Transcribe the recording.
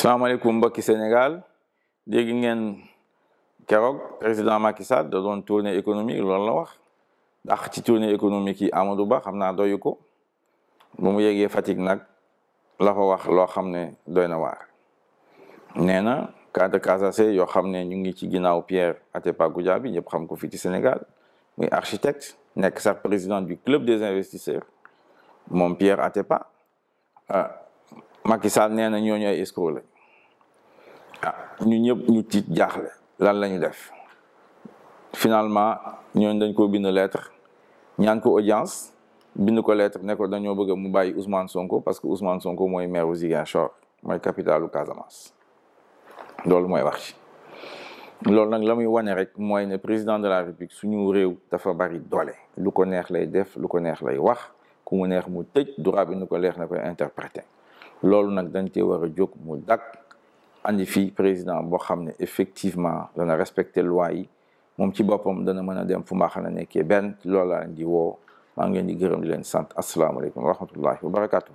salaamaaleykum mbokki Sénégal dégg ngeen keroog président Macky Sall da doon tournée économique loolu la wax ndax ci tournée économique yi Amadou Ba xam naa doyu ko bu mu yeggee Fatick nag la fa wax loo xam ne doy na waar nee na cadre Casace yoo xam ne ñu ngi ci ginnaaw Pierre Atepa Goudiaby ñëpp xam ko fii ci Sénégal muy architecte nekk sax président du club des investisseurs moom Pierre Atepa Macky Sall nee na ñooñu ay escroc lañ ñu ñëpp ñu tiit jaaxle lan la ñu def finalement ñooñu dañ ko bind lettre ñaan ko audience bind ko lettre ne ko dañoo bëgg mu bàyyi Ousmane Sonko parce que Ousmane Sonko mooy maire u Ziguinchor mooy capitalu Casamance loolu mooy wax ci loolu nag la muy wane rek mooy ne président de la République suñu réew dafa bari doole lu ko neex lay def lu ko neex lay wax ku mu neex mu tëj droit bi nu ko leex na koy interpréter loolu nag dañ cee war a jóg mu dakk andi fii président boo xam ne effectivement dana respecter loi yi moom ci boppam dana mën a dem fu mbaax na nekkee benn loolu laa leen di woo maa ngi leen di gërëm di leen sant asalaamaaleykum wa rahmatullahi wa barakatuh